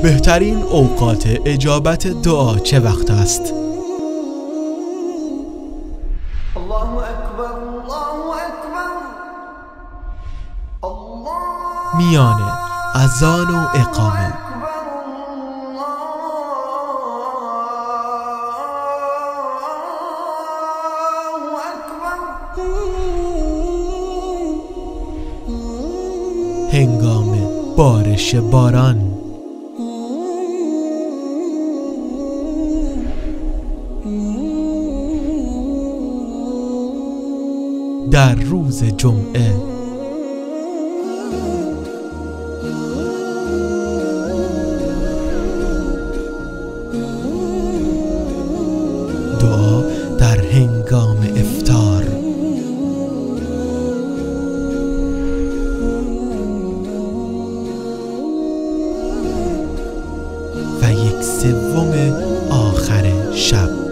بهترین اوقات اجابت دعا چه وقت است؟ الله اکبر، الله اکبر، الله میان اذان و اقامه، هنگام بارش باران، در روز جمعه، دعا در هنگام افطار، و 1/3 آخر شب.